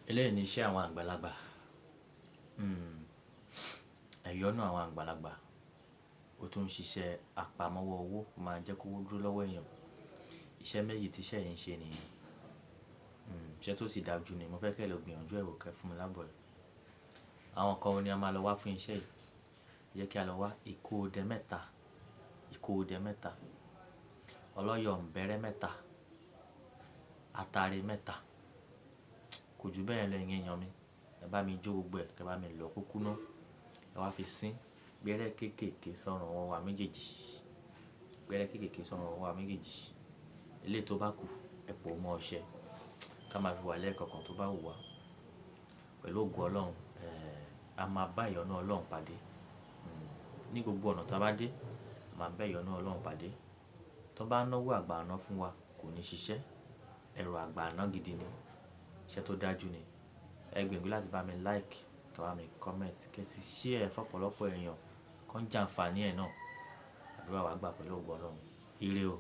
Eléyìí ni iṣẹ́ àwọn àgbàlagbà. Ẹ̀yọ́nú àwọn àgbàlagbà. Ó tún ń ṣiṣẹ́ àpamọ́wọ́ owó, ó máa ń jẹ́ kó dúró lọ́wọ́ èèyàn. Iṣẹ́ méjì tí iṣẹ́ yìí ń ṣe nìyẹn. Iṣẹ́ tó sì dáa jù ni mo fẹ́ kí ẹ lọ gbìyànjú ẹ wò kẹ́ fún mi lábọ̀ ẹ. Àwọn nǹkan wo ni a máa lọ wá fún iṣẹ́ yìí? Jẹ́ kí a lọ wá ìkó ọdẹ mẹ́ta, ìkó ọdẹ mẹ́ta, ọlọ́yọ̀ńbẹ̀rẹ̀ mẹ́ta, atare mẹ́ta. Kò ju bẹ́ẹ̀ lọ ẹ̀yin èèyàn mi. Ẹ bá mi jó gbogbo ẹ̀, kí ẹ bá mi lọ kúkú ná. Ẹ wá fi sín gbẹ́rẹ́ kéékèèké sọ́run ọwọ́ wa méjèèjì. Gbẹ́rẹ́ kéékèèké sọ́run ọwọ́ wa méjèèjì. Eléyìí tó bá kù, ẹ pò mọ́ ọṣẹ. Ká máa fi wà lẹ́ẹ̀kọ̀kan tó bá wù wá. Pẹ̀lú ògo Ọlọ́run, a máa bá ìyọ́nú Ọlọ́run pàdé. Ní gbogbo ọ̀nà tí a bá dé, a máa bá ìyọ́nú Ọlọ́run pàdé. Tó bá náwó àgbà ná fún wa, kò ní ṣiṣẹ́. Ẹ̀rọ àgbà ná gidi ni. Iṣẹ́ tó dájú ni. Ẹ gbìyànjú láti bá mi like, kí ẹ bá mi comment, kí ẹ sì share fún ọ̀pọ̀lọpọ̀ èèyàn kí wọ́n jàǹfàní ẹ̀ náà. Àdúrà wa gbà pẹ̀lú ògo Ọlọ́run. Ire o.